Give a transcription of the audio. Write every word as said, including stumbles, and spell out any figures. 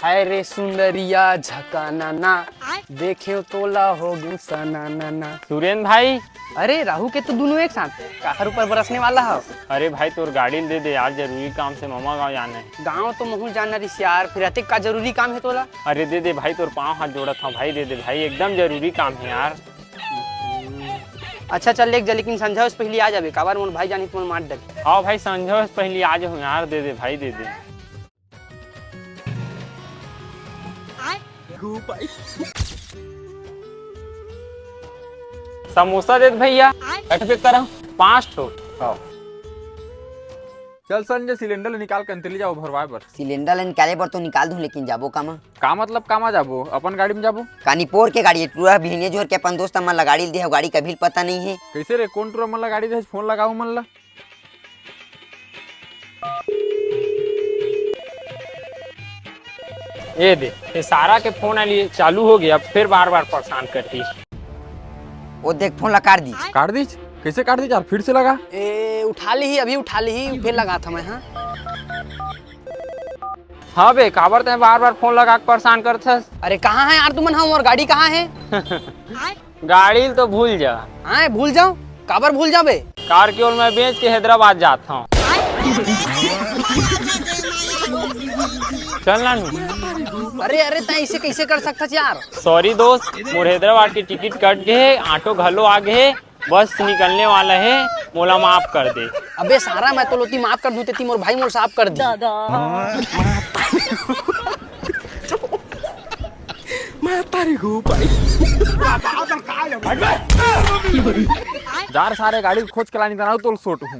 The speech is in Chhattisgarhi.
हाय रे सुंदरिया झकाना ना, देखेंव तोला हो गेंव सनाना ना। सुरेंद्र भाई। अरे राहु केतु दुनों एक साथ, काखर ऊपर बरसने वाला हो? अरे भाई तोर गाड़ी ल दे दे यार, जरूरी काम से ममा गाँव जाना हे। गाँव तो महूँ जाना रिहिस यार, फेर अतेक का जरूरी काम हे तोला? अरे दे दे भाई, तोर पाँव हाथ जोड़त हँव भाई, दे दे भाई, एकदम जरूरी काम हे यार। अच्छा चल, लेके जा, लेकिन संझा से पहिली आ जाबे, काबर मोर भाई जानही त मोला मार डरही। हाँ भाई, संझा से पहिली आ जाहूँ यार, दे दे भाई, दे दे। समोसा दे दे भैया। कट पैक करा? पाँच ठो। हाँ। चल संजय, सिलेंडर ल निकाल के अंते ले जाबो भरवाए बर। सिलेंडर ल निकाले बर तो निकाल दूं, लेकिन जाबो कामा? का मतलब कामा जाबो? अपन गाड़ी में जाबो। का निपोर के गाड़ी हे, टूरा बिहनिया जोर के अपन दोस्त मन ला गाड़ी ल दे हव, गाड़ी कभी ल पता नहीं हे। कैसे रे, कौन टूरा मन ला गाड़ी दे हस? फोन लगाओ मन ला। ए दे, ये सारा के फोन आली चालू हो गया, फिर बार बार परेशान करती। ओ देख, फोन ला काट दीच। काट दीच? कैसे काट दीच यार? फिर से लगा। ए, उठा लीही, अभी उठा लीही, फिर लगात हँव मैं, हाँ। हाँ बे, काबर तैं बार बार फोन लगा के परेशान करथस? अरे कहाँ हे यार तुमन, हाँ, मोर गाड़ी कहाँ हे? गाड़ी ल तो भूल जा। हाँ, भूल जाँव? काबर भूल जाँव बे? कार केवल मैं बेच के हैदराबाद जात हँव। चल नानू। अरे, अरे, तैं अइसे कइसे कर सकथस यार? Sorry दोस्त, मोर हैदराबाद के टिकट कट गे हे, ऑटो घलो आ गे हे, बस निकलने वाला हे, मोला माफ कर दे। अबे सारा, मैं तोला ओती माफ कर दूं, तेती मोर भाई मोला साफ कर दी। मैं तारी घूम पाई। जा रे सारे, गाड़ी खोज के लानी, तोला सोटहूं।